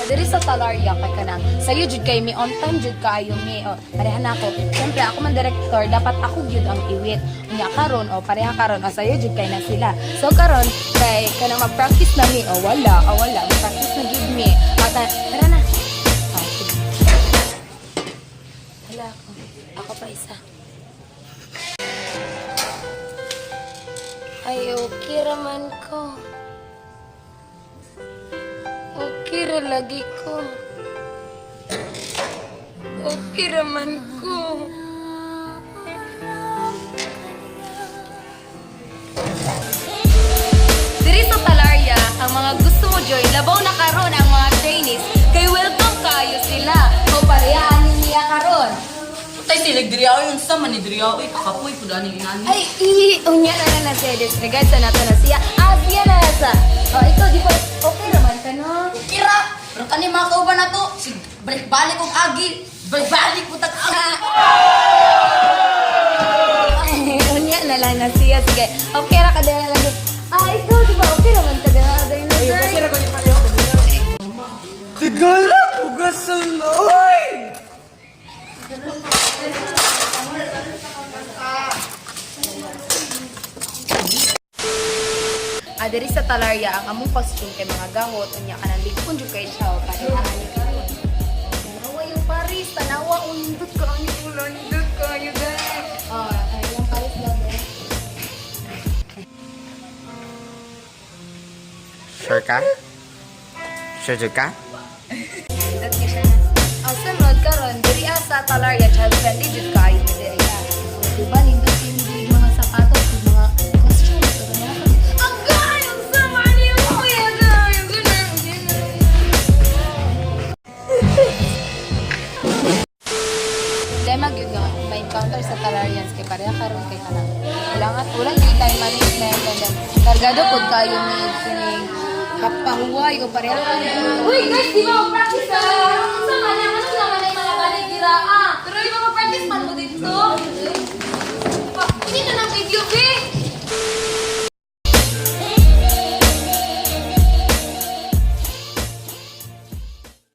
Diri sa Talaria kay kanang sayo jud kay mi, on time jud kaayo mi. O, pareha na ako. Siyempre ako man director, dapat ako gyud ang iwit. Unya karon, o pareha karon, o sayo jud kay na sila. So karon kay kanang mag-practice na mi, o wala, o wala, mag-practice na gyud mi. O, tara na. O, sige. Wala ako. Ako pa isa. Ay, okay raman ko. Okay ra lagi ko. Okay raman ko. Diri sa Talaria, ang mga gusto mo join, labaw na karon ang mga trainees, kay welcome kayo sila. O parehaan ni niya karon. Tay silig diri ako yun sa man ni diri ako kakapoy pud ani inani. Ay, i, unya na na na siya. Disregard sa nato na siya. Ah, siya na na sa. O, ikaw, di ba, okay raman ka, no? Kira, pero kani mga kauban na to, sig balik-balik og agi, balik-balik putag agi. Ay, unya na lang na siya. Sige, okay ra ka dahil lagi. Ah, ikaw, di ba, okay raman ka dahil dahil na sir. Tigala, hugasan, oy! Ah, diri sa Talaria, ang among costume kay mga gahot, unya ka nang ligpon jud kay siya, o parehaan ni karon. Tanawa yung Paris, tanawa, undot ka, ang undot ka, you guys. Ah, ay, yung Paris love, eh. Sure ka? Sure jud ka? Nindot ka siya na. Ang sunod karon diri ah, sa Talaria, child friendly jud kaayo ni diri ah. O, diba nindot kini diri mga sapatos ug mga costumes ug mga. Ang gay ang sama niyo kuya gay. Ang ganun, ganun. Problema gyud nga ma-encounter sa Talarians kay pareha karon kay kanang wala nga wala gyud time management and then kargado pud kayo ni kining kapahuway o pareha karon. Uy guys, di ba practice na? Unsa man?